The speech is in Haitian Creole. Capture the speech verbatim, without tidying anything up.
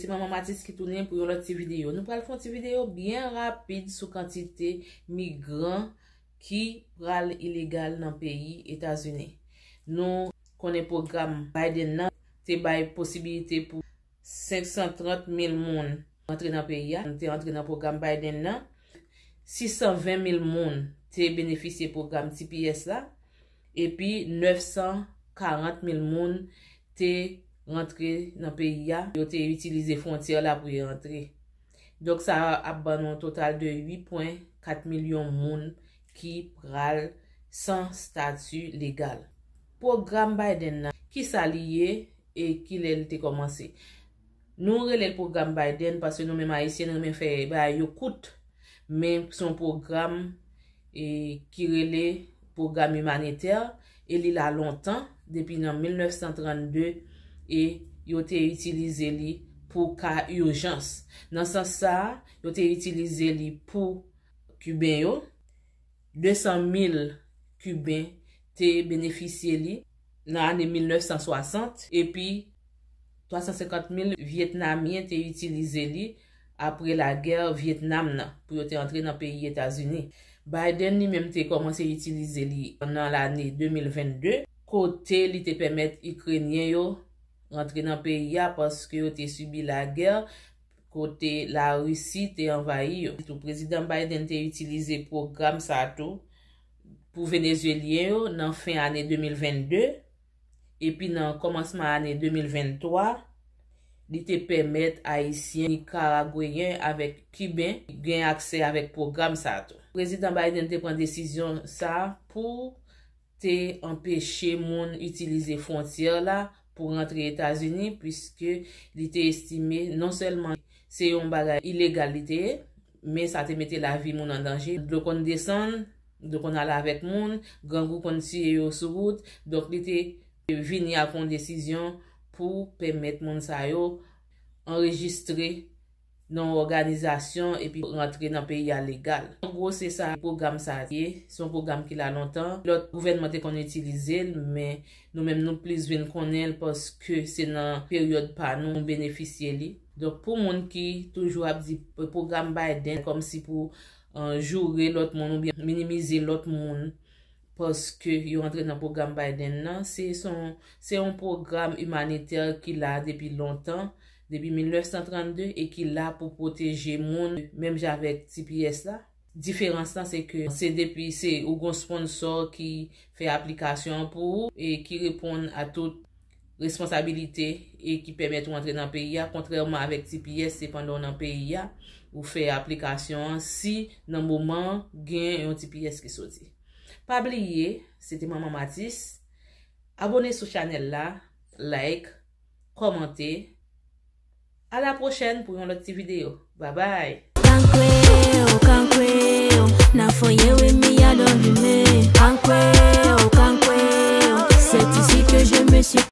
Manman Matis ki tounen pou yon lòt ti videyo. Nou pral fè yon ti videyo byen rapid sou kantite migran ki pral ilegal nan peyi Etazini. Nou konnen pwogram Biden nan te bay posibilite pou senk san trant mil moun antre nan peyi a, te antre nan pwogram Biden nan. Sis san ven mil moun te benefisye pwogram T P S la, epi nèf san karant mil moun te rantre nan peyi a, yo te itilize fwontyè la pou yo rantre. Donk, sa ap ban nou yon total de uit pwen kat milyon moun ki pral san stati legal. Pwogram Biden nan, kisa li ye e kilè li te kòmanse? Nou rele l pwogram Biden paske nou menm Ayisyen, nou renmen fè bagay yo kout. Men se yon pwogram e, ki rele pwogram imanitè, e li la lontan, depi nan mil nèf san trannde, e yo te itilize li pou ka ijans. Nan sans sa a, yo te itilize li pou Kiben yo. De san mil Kiben te benefisye li nan ane mil nèf san swasant, epi twa san senkant mil Vyetnamyen te itilize li apre lagè Vyetnam nan, pou yo te antre nan peyi Etazini. Biden li menm te kòmanse itilize li nan lane de mil vennde, kote li te pèmèt Ikrenyen yo rantre nan peyi a paske yo te sibi lagè kote Larisi te anvayi yo. Tou, Prezidan Biden te itilize pwogram sa tou pou Venezuelyen yo nan fen ane de mil vennde, epi nan kòmansman ane de mil venntwa, li te pèmèt Ayisyen, Nikaragweyen avèk Kiben gen aksè avèk pwogram sa tou. Prezidan Biden te pran desizyon sa pou te anpeche moun itilize fwontyè la pou rantre Etazini, piske li te estime non sèlman se yon bagay ilegal li te ye, men sa te mete lavi moun an danje. Dlo konn desann, dlo konn ale avèk moun, grangou konn tiye yo sou wout. Donk, li te vini ak yon desizyon pou pèmèt moun sa yo anrejistre nan yon òganizasyon epi rantre nan peyi a legal. An gwo, se sa pwogram sa a ye. Se yon pwogram ki la lontan. Lòt gouvènman te konn itilize l, men nou menm nou plis vin konnen l paske se nan peryòd pa nou nou benefisye li. Donk, pou moun ki toujou ap di pwogram Biden kòmsi pou, eh, joure lòt moun oubyen minimize lòt moun paske yo antre nan pwogram Biden nan, se, se yon, se yon pwogram imanitè ki la depi lontan, depi mil nèf san trannde, e ki la pou pwoteje moun, menm jan avèk T P S la. Diferans lan, se ke se depi se ou gon sponsò ki fè aplikasyon an pou ou e ki reponn a tout responsabilite e ki pèmèt ou antre nan peyi a, kontrèman avèk T P S, se pandan w nan peyi a, ou fè aplikasyon an, si nan moman an gen yon T P S ki soti. Pa bliye, se te Manman Matis. Abone sou chanèl la, like, kòmante. A la pwochèn pou yon lòt ti videyo. Babay! Kankweo, kankweo, na foye we mi a don lume. Kankweo, kankweo, c'est ici que je me suis